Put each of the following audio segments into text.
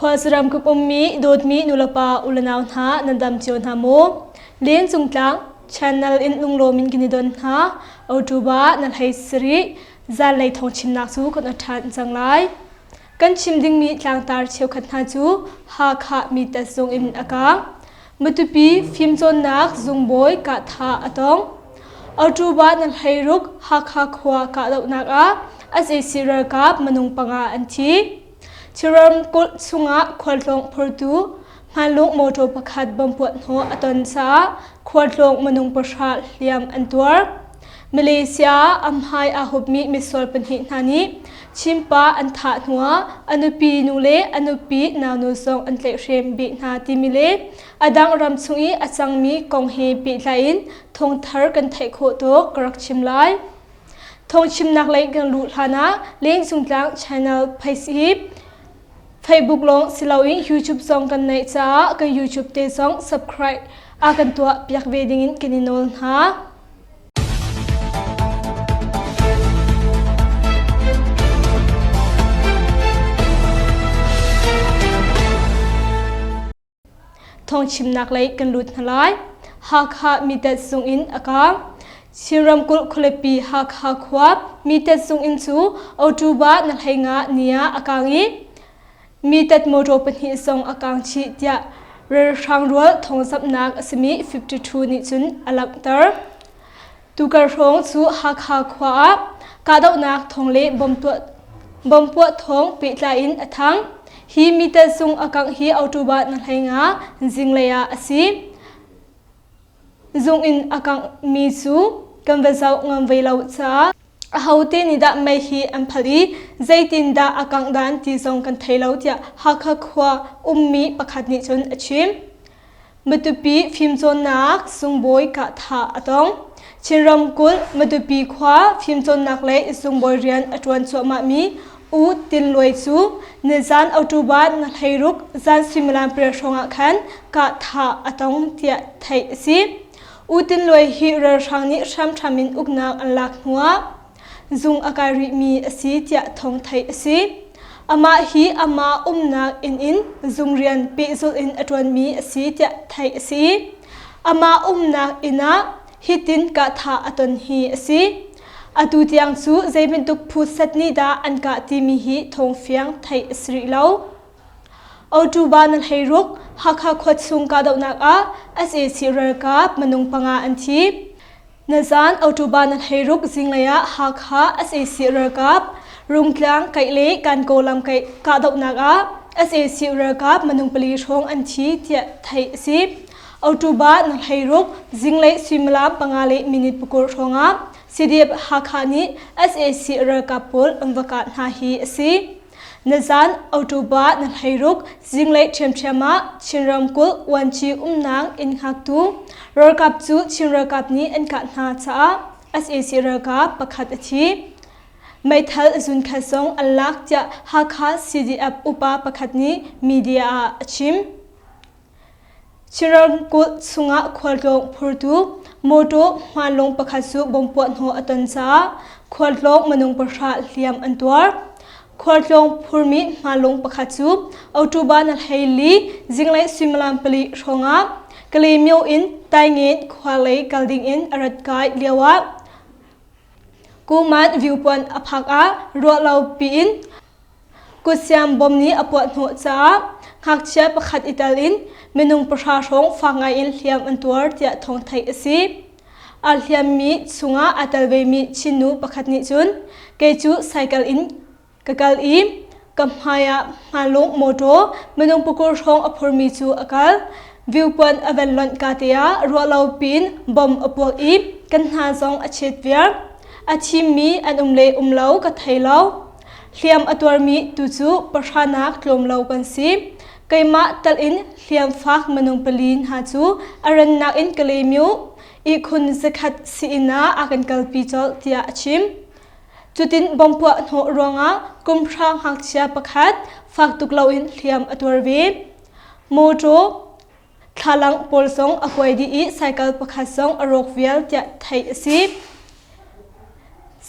Khualsaram kip ummi dawtmi nulepa ulenau hna nan dam cio hna maw? Len Cungtlang channel in lunglawm in kan i don hna. October na hlei sarih zanlei thawngchimnak cu kan ot ṭhan cang lai. Kan chim dingmi tlangtar cheukhat hna cu Hakha mitat zung in a kaang. Matupi fimcawnnak zungbawi kahtha a tong. October na hleiruk Hakha khua kahdohnak ah sac ralkap minung panga an thi. Chin-ramkulh chungah khualtlawng phortu hmanlung mawṭaw pakhat bomb puahhnawh a ton caah khualtlawng minung pahra hliam an tuar. Malaysia ah a hmai aa hupmi misual pahnih hna nih Chinpa an thah hnuah a nupi nu le a nupi naunu zong an tlaihhrem bih hna timi le a dang ram chung i a cangmi kong he pehtlai in thawngthar kan theih khawh tawk ka rak chim lai. Thawngchimnak lei kan luh hlanah Lengcungtlang channel page hi Facebook lawng si loin YouTube zong kan neih caah kan YouTube te zong subscribe a kan tuah piak ve dingin kan i nawl hna. Thawngchimnak lei kan lut hna lai. Hakha mitet zung in a kaang. Chin ramkulh khualipi Hakha khua mitet zung inn cu October na hleinga ni ah a kaang i mitet motor pahnih zong a kaang chih tiah ralhrang rual thawngzamhnak a simi 52 nih cun a langhter. Tukar hrawng cu Hakha khua ah kahdohnak thawng le bomb puah thawng pehtlai in a thang. Hi miter sung a kangh hi October na hleinga zinglei ah a si. Zung in a kanghmi cu kan va zoh ngam ve lo caah ahote nih dah mei hi an phal i zeitindah a kangh dan ti zong kan thei lo tiah Hakha khua ummi pakhat nih cun a chim. Matupi fimcawnnak sungbawi kahthah a tong. Chin ramkulh Matupi khua fimcawnnak lei sungbawi rian a ṭuan cuahmahmi U Tin Luai cu nizan October na hleiruk zan suimilam pariat hrawngah khan kahthah a tong tiah theih a si. U Tin Luai hi ralhrang nih hramhram in uknak an lak hnuah zung a kai rihmi a si tiah thawng theih a si. Amah hi amah umnak inn in zung rian pehzulh in a ṭuanmi a si tiah theih a si. Amah umnak inn ah hitin kahthah a ton hi a si. Atu tiang cu zei bantuk phu set nih dah an kah timi hi thawngfiang theih a si rih lo. October na hleiruk Hakha khuachung kahdohnak ah sac ralkap minung panga an thi. Nazan October na hleiruk zinglei ah Hakha sac ralkap Rungtlang kaih le Kankaw lam kaih kahdohnak ah sac ralkap minung pali hrawng an thi tiah theih a si. October na hleiruk zinglei suimilam panga le minute pakul hrawng ah CDF Hakha nih sac ralkap pawl an va kah hna hi a si. Nazan October na hleiruk zinglei ṭhiamṭhiam ah Chin ramkulh Uanci umnak inn hngaktu ralkap cu Chin ralkap nih an kah hna caah sac ralkap pakhat a thi. Meithal zunkhat zong an lak tiah Hakha CDF upa pakhat nih media ah a chim. Chin ramkulh chungah khualtlawng phurtu mawṭaw hmanlung pakhat cu bomb puahhnawh a ton caah khualtlawng minung pahra hliam an tuar. Khualtlawng phurmi hmanlung pakhat cu October na hleili zinglei suimilam pali hrawngah Kalaymyo in Taingen khua lei kal dingin a rat kai lioah Kuman viewpoint a phak ah ruahlo piin Kutsiam bom nih a puahhnawh caah ngakchia pakhat i tel in minung pahra hrawng fak ngaiin hliam an tuar tiah thawng theih a si. Aa hliammi chungah aa tel vemi Chin nu pakhat nih cun kei cu cycle in ka kal i ka hmai ah hmalung mawṭaw minung pakul hrawng a phurmi cu a kal. Viewpoint a van lonh ka te ah ruahlo piin bom a puak i kan hna zong a chet viar. A thimmi an um le um lo ka thei lo. Hliam a tuarmi tu cu pahranak tlawm lo kan si. Keimah tal in hliam fak minung pali hna cu a rannak in Kalaymyo ihkhun zakhat sii-inn ah a kan kalpi colh tiah a chim. Cutin bomb puah hnawh ruangah kum hra ngakchia pakhat fak tuk loin hliam a tuar ve. Mawṭaw Thlalang pawl zong a kuai dih i cycle pakhat zong a rawk vial tiah theih a si.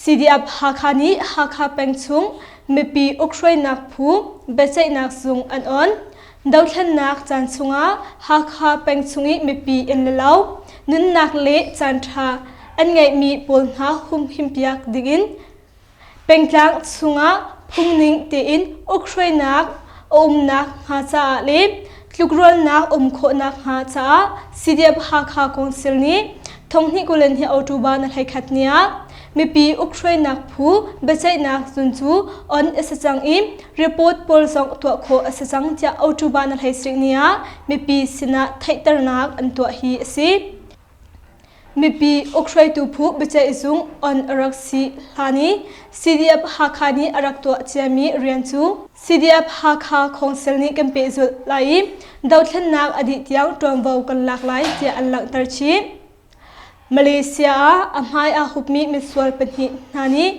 CDF Hakha nih Hakha peng chung mipi ukhruainak phu biaceihnak zung an on. Dothlennak caan chungah Hakha peng chung i mipi inn le lo, nunnak le caanṭha an ngeihmi pawl hna humhimpiak dingin Pengtlang chungah phungning tein ukhruainak a umnak hnga caah le tlukrualnak um khawhnak hnga caah CDF Hakha Council nih thonghnih kulen hi October na 11 ni ah mipi ukhruainak phu biaceihnak zun cu on a si cang i report pawl zong tuah khawh a si cang tiah October na 17 ni ah mipi sinah theihternak an tuah hi a si. Mipi ukhruaitu phu biaceihzung on a rak si hlan i CDF Hakha nih a rak tuah ciami rian cu CDF Hakha Council nih kan pehzulh lai i dothlennak a dih tiang ṭuanvo kan lak lai tiah an langhter chih. Malaysia ah a hmai aa hupmi misual pahnih hna nih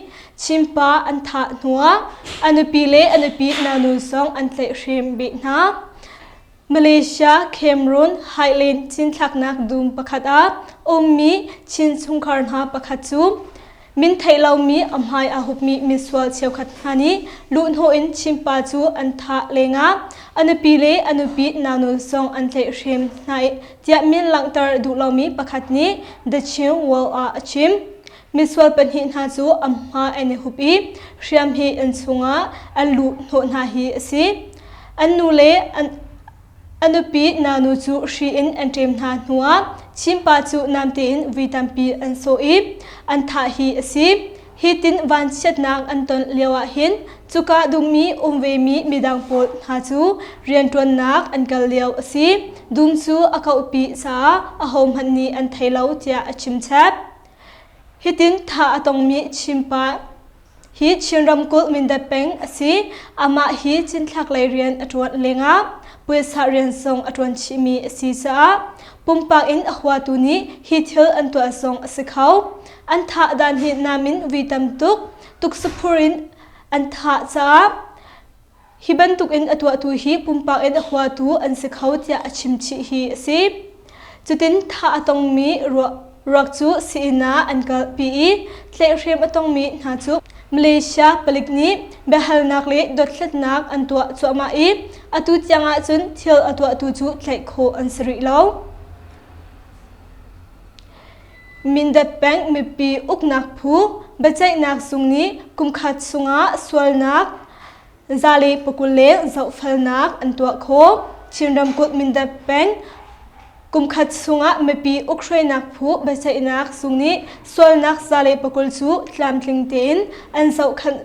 Chinpa an thah hnuah a nupi le a nupi nanu zong an tlaihhrem beh hna. Malaysia Cameroon Highland cinthlaknak dum pakhat ah ummi Chin chungkhar hna pakhat cu min theih lomi a hmai aa hupmi misual cheukhat hna nih luhhnawh in Chinpa cu an thah lengah a nupi le a nupi naunu zong an tlaihhrem hna tiah min langhter duh lomi pakhat nih The Chin World ah a chim. Misual pahnih hna cu a hma an i hup i hriam hi inn chungah an luh hnawh hna hi a si. An nu le an a nupi nanu cu hri in an ṭem hna hnuah Chinpa cu namte in vui tampi an sawh i an thah hi a si. Hi tin vanchiatnak an ton lioah hin cuka dum i um vemi midang pawl hna cu rianṭuannak an kal lio a si. Dum cu a kauhpi caah ahohmanh nih an thei lo tiah a chim chap. Hitin thah a tongmi Chinpa hi Chin ramkulh Mindat peng a si. Amah hi cinthlak lei rian a ṭuan lengah puaisa rian zong a ṭuan chihmi a si caah pumpak in a huatu nih hi thil an tuah zong a si kho. An thah dan hi nam in vui tam tuk tuksaphur in an thah caah Hi bantukin a tuahtu hi pumpak in a huatu an si kho tiah a chim chih hi a si. Cutin thah a tongmi ruak cu sii-inn ah an kalpi i tlaihhrem a tongmi hna cu Malaysia palik nih biahalnak le dothlatnak an tuah cuahmah i atu tiang ahcun thil a tuahtu cu tlaih khawh an si rih lo. Mindat peng mipi uknak phu biaceihnak zung nih kumkhat chungah sualnak 120 leng zohfelnak an tuah khawh. Chin ramkulh Mindat peng kumkhat chungah mipi ukhruainak phu biaceihnak zung nih sualnak 120 cu tlamtling tein an zohkhanh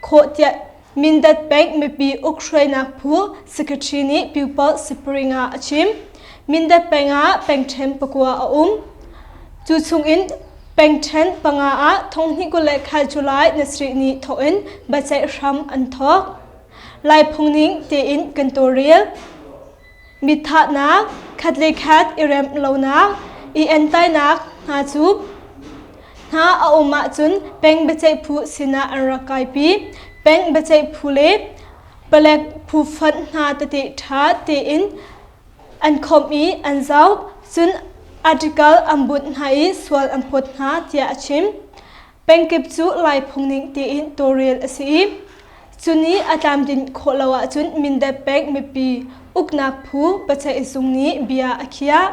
khawh tiah Mindat peng mipi ukhruainak phu secretary nih Pupil Spring ah a chim. Mindat peng ah pengṭhen pakua a um. Cu chungin pengṭhen panga ah thonghnih 21 July ni sarih ni thawk in biaceih hram an thawk. Lai phungning tein kan tawlrel. Mithahnak, khat le khat i remh lonak, i entainak hna cu hna a um ahcun peng biaceih phu sinah an rak kaipi. Peng biaceih phu le palek phu fonh hna tete ṭha tein an khawmh i an zoh, cun article an bunh hna i sual an phawt hna tiah a chim. Pengkip cu Lai phung ning tiin tawlrel a si i cu nih a tlamtlin khawh lo ahcun Mindat peng mipi uknak phu biaceih zung nih bia a khiah.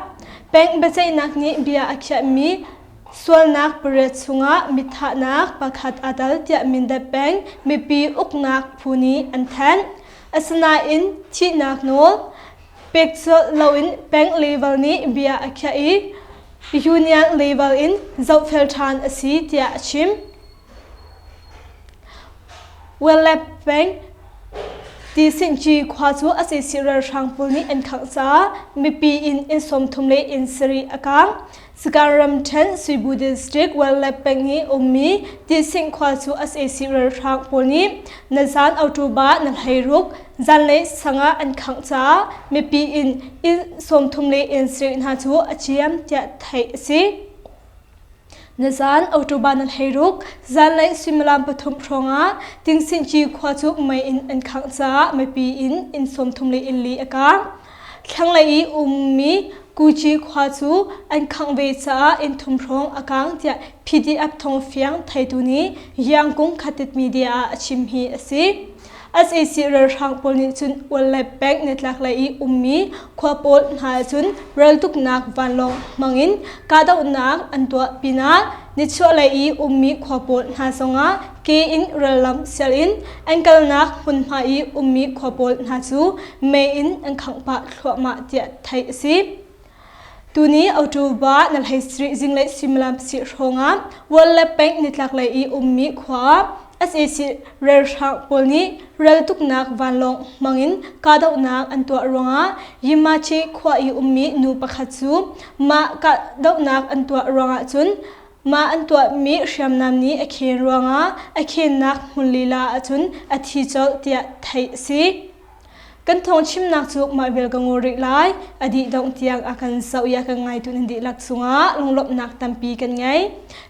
Peng biaceihnak nih bia a khiahmi sualnak pariat chungah mithahnak pakhat aa tel tiah Mindat peng mipi uknak phu nih an thanh. Asinain thihnak nawl pek colh loin peng level nih bia a khiah i Union level in zohfel ṭhan a si tiah a chim. Welep peng Tisinci khua cu a sisi ralhrang pawl nih an khangh caah mipi inn inn 30 le inn sarih a kaang. Sakan ramṭhen Suibu district Welep peng i ummi Tising khua cu sac ralhrang pawl nih nazan October na 16 zanlei sangah an khangh caah mipi inn inn 30 le inn sarih hna cu a ciam tiah theih a si. Nizan October na 16 zanlei suimilam pathum hrawngah Tingsinci khua cu mei in an khangh caah mipi inn inn 30 le inn li a kaang. Thlanglei i ummi Kuci khua cu an khangh ve caah inn thum hrawng a kaang tiah PDF thawngfiang theitu nih Yangkung Khatit Media ah a chim hi a si. Sac ralhrang pawl nih cun Ual le Peng nitlaklei i ummi khua pawl hna cun raltuknak vanlawng hmangin kahdohnak an tuah pinah nichuahlei i ummi khua pawl hna zongah ke in rallam sial in an kalnak hmunhma i ummi khua pawl hna cu mei in an khangh pah thluahmah tiah theih a si. Tuni October na hlei sarih zinglei suimilam pasarih hrawngah World Bank nitlaklei i ummi khua ah sac ralhrang pawl nih raltuknak vanlawng hmangin kahdohnak an tuah ruangah Yimache khua i ummi nu pakhat cu mah kahdohnak an tuah ruangah cun mah an tuahmi hriamnam nih a khen ruangah a khennak hmun lila ahcun a thi colh tiah theih a si. Kan thawng chimnak cu mah vial ka ngol rih lai. A dih dongh tiang a kan zoh i a kan ngaitu nan dihlak cungah lunglawmhnak tampi kan ngei.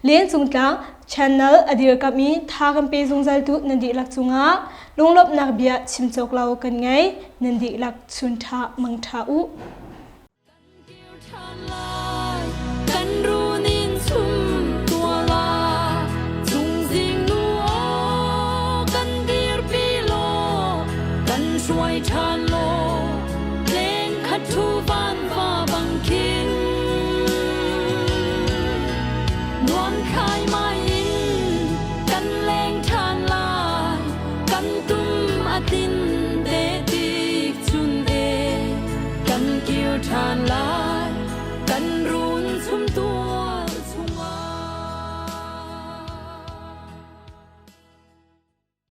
Leng Cungtlang channel a dirkamh i tha kan pe zungzaltu nan dihlak cungah lunglawmhnak bia chim cawk lo kan ngei. Nan dihlak chun ṭha mang ṭha u.